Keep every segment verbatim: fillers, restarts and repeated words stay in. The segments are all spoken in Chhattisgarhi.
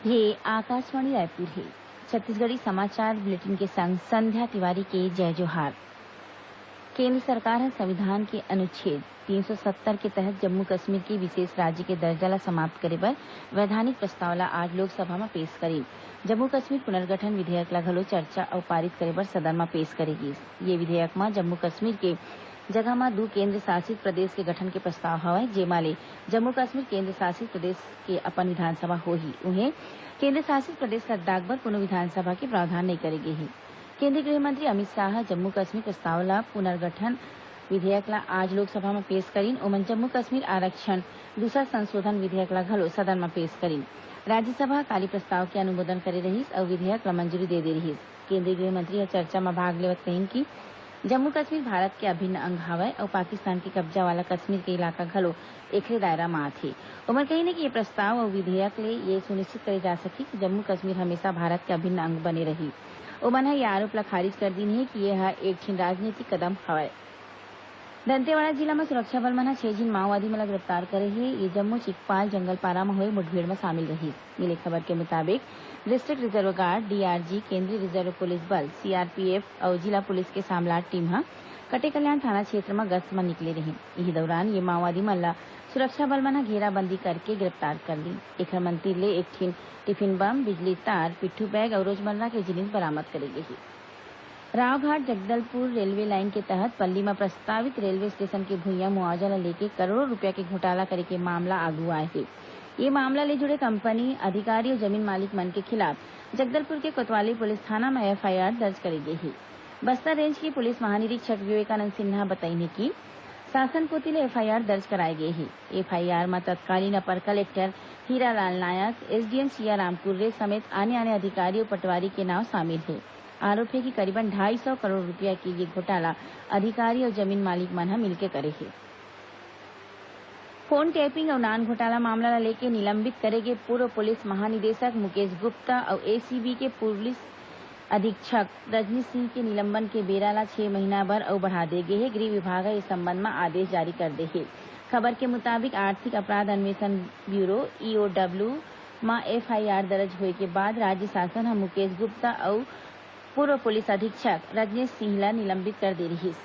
ये आकाशवाणी रायपुर हे। छत्तीसगढ़ी समाचार बुलेटिन के संग संध्या तिवारी के जय जोहार। केंद्र सरकार ह संविधान के अनुच्छेद तीन सौ सत्तर के तहत जम्मू कश्मीर के विशेष राज्य के दर्जा ला समाप्त करे बर वैधानिक प्रस्ताव ला आज लोकसभा म पेश करिन। जम्मू कश्मीर पुनर्गठन विधेयक ला घलो चर्चा अउ पारित करे बर सदन म पेश करे गिस। ये विधेयक म जम्मू कश्मीर के जगह म दू केंद्र शासित प्रदेश के गठन के प्रस्ताव हवय, जेमा ले जम्मू कश्मीर केंद्र शासित प्रदेश के अपन विधानसभा होही। उहें, केंद्र शासित प्रदेश लद्दाख बर कोनो विधानसभा के प्रावधान नइ करे गे हे। केंद्रीय गृह मंत्री अमित शाह ह जम्मू कश्मीर प्रस्ताव ला पुनर्गठन विधेयक ला आज लोकसभा म पेश करिन। ओमन जम्मू कश्मीर आरक्षण दूसरा संशोधन विधेयक ला घलो सदन म पेश करिन। राज्यसभा ह काली प्रस्ताव के अनुमोदन करे रहिस अउ विधेयक ला मंजूरी दे दे रिहिस। केंद्रीय गृह मंत्री ह चर्चा म भाग लेवत कहिन कि जम्मू कश्मीर भारत के अभिन्न अंग हवय अउ पाकिस्तान के कब्जा वाला कश्मीर के इलाका घलो एखरे दायरा म आथे। ओमन कहिन कि ये प्रस्ताव अउ विधेयक ले ये सुनिश्चित करे जा सकही कि जम्मू कश्मीर हमेशा भारत के अभिन्न अंग बने रही। ओमन ह ये आरोप ला खारिज कर दीन हे कि ये ह एक ठिन राजनीतिक कदम हवय। दंतेवाड़ा जिला म सुरक्षा बल मन ह छह झिन माओवादी मन ला गिरफ्तार करे हे। ये जम्मो चिकपाल जंगलपारा म होए मुठभेड़ म शामिल रहिस। मिले खबर के मुताबिक, डिस्ट्रिक्ट रिजर्व गार्ड, डीआरजी, केंद्रीय रिजर्व पुलिस बल, सीआरपीएफ अउ जिला पुलिस के सामलाट टीम ह कटेकल्याण थाना क्षेत्र म गश्त म निकले रहिन। इही दौरान ये माओवादी मन ला सुरक्षा बल मन ह घेराबंदी करके गिरफ्तार कर लीन। एखर मन तीर ले एक ठिन टिफिन बम, बिजली तार, पिट्ठू बैग अउ रोजमर्रा के जिनिस बरामद करे गे हे। रावघाट जगदलपुर रेलवे लाइन के तहत पल्ली म प्रस्तावित रेलवे स्टेशन के भुइयां मुआवजा ल लेके करोड़ों रुपया के घोटाला करे के मामला आगू आए हे। ये मामला ले जुड़े कंपनी, अधिकारी अउ जमीन मालिक मन के खिलाफ जगदलपुर के कोतवाली पुलिस थाना म एफआईआर दर्ज करे गे हे। बस्तर रेंज के पुलिस महानिरीक्षक विवेकानंद सिन्हा बताइन हे कि शासन कोति ले एफआईआर दर्ज कराए गे हे। एफआईआर म तत्कालीन अपर कलेक्टर हीरालाल नायक, एसडीएम सियाराम कुर्रे समेत आने-आने अधिकारी अउ पटवारी के नाव शामिल हे। आरोप हे कि करीबन ढाई सौ करोड़ रुपया के ये घोटाला अधिकारी अउ जमीन मालिक मन ह मिलके करे हे। फोन टैपिंग अउ नान घोटाला मामला ला लेके निलंबित करे गे पूर्व पुलिस महानिदेशक मुकेश गुप्ता अउ एसीबी के पुलिस अधीक्षक रजनीश सिंह के निलंबन के बेरा ला छह महीना बर अउ बढ़ा दे गे हे। गृह विभाग ह ए संबंध म आदेश जारी कर दे हे। खबर के मुताबिक, आर्थिक अपराध अन्वेषण ब्यूरो, ईओडब्ल्यू, म एफआईआर दर्ज होए के बाद राज्य शासन ह मुकेश गुप्ता अउ पूर्व पुलिस अधीक्षक रजनीश सिंह ला निलंबित कर दे रिहिस।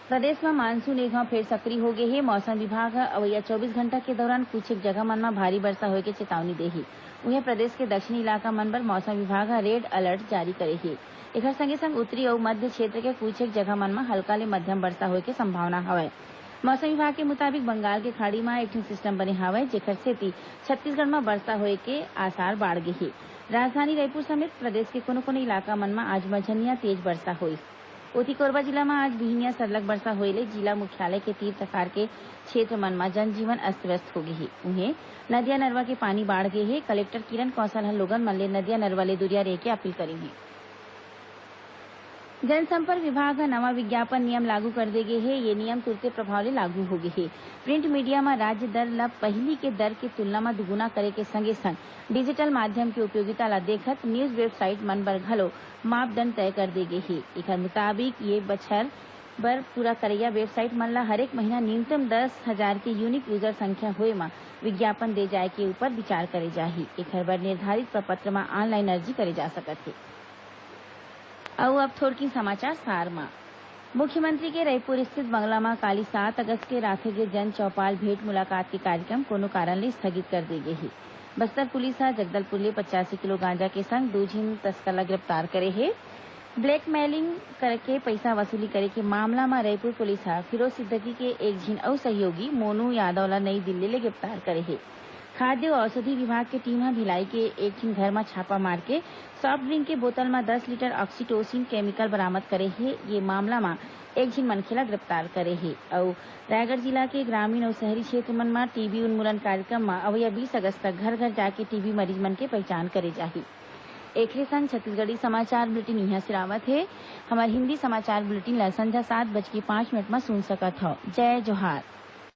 प्रदेश म मानसून एक घांव फेर सक्रिय हो गे हे। मौसम विभाग ह अवइया चौबीस घंटा के दौरान कुछ एक जगह मन म भारी बरसा होए के चेतावनी दे हे। उहें, प्रदेश के दक्षिणी इलाका मन बर मौसम विभाग ह रेड अलर्ट जारी करे हे। एखर संगे संग उत्तरी अउ मध्य क्षेत्र के कुछ एक जगह मन म हल्का ले मध्यम बरसा होए के संभावना हवय। मौसम विभाग के मुताबिक, बंगाल के खाड़ी म एक ठिन सिस्टम बने हवय, जेखर सेती छत्तीसगढ़ म बरसा होए के आसार बाढ़ गे हे। राजधानी रायपुर समेत प्रदेश के कोनो-कोनो इलाका मन म आज मझनिया तेज बरसा होइस। ओती, कोरबा जिला म आज बिहनिया सरलग बरसा होए ले जिला मुख्यालय के तीर तखार के क्षेत्र मन म जनजीवन अस्त-व्यस्त हो गे हे। उहें, नदिया नरवा के पानी बाढ़ गे हे। कलेक्टर किरण कौशल ह लोगन मन ले नदिया नरवा ले दूरिहा रहे के अपील करिन हे। जनसंपर्क विभाग ह नवा विज्ञापन नियम लागू कर दे गे हे। ये नियम तुरते प्रभाव ले लागू हो गे हे। प्रिंट मीडिया म राज्य दर ल पहिली के दर के तुलना म दुगुना करे के संगे संग डिजिटल माध्यम के उपयोगिता ल देखत न्यूज वेबसाइट मन बर घलो मापदंड तय कर दे गे हे। एखर मुताबिक, ये बछर बर पूरा करइया वेबसाइट मन ल हरेक महीना न्यूनतम दस हजार के यूनिक यूजर संख्या होए म विज्ञापन दे जाए के ऊपर विचार करे जाही। एखर बर निर्धारित प्रपत्र म ऑनलाइन अर्जी करे जा सकत हे। अउ अब थोरकिन समाचार सार म। मुख्यमंत्री के रईपुर स्थित बंगला म काली सात अगस्त के राखे गे जन चौपाल भेंट मुलाकात के कार्यक्रम कोनो कारण ले स्थगित कर दे गे हे। बस्तर पुलिस ह जगदलपुर ले पचासी किलो गांजा के संग दू झिन तस्कर ल गिरफ्तार करे हे। ब्लैकमेलिंग करके पइसा वसूली करे के मामला म रईपुर पुलिस ह फिरोज सिद्दकी के एक झिन अउ सहयोगी मोनू यादव ल नई दिल्ली ले गिरफ्तार करे हे। खाद्य अउ औषधि विभाग के टीम ह भिलाई के एक ठिन घर म छापा मारके सॉफ्ट ड्रिंक के बोतल म दस लीटर ऑक्सीटोसिन केमिकल बरामद करे हे। ये मामला म एक झिन मनखे ल गिरफ्तार करे हे अउ रायगढ़ जिला के ग्रामीण अउ शहरी क्षेत्र मन म टीबी उन्मूलन कार्यक्रम म अवइया बीस अगस्त तक घर-घर जाके टीबी मरीज मन के पहचान करे जाही। एखरे संग छत्तीसगढ़ी समाचार बुलेटिन इहां सिरावत हे। हमर हिंदी समाचार बुलेटिन ल संझा सात बज के पाँच मिनट म सुन सकत हव। जय जोहार।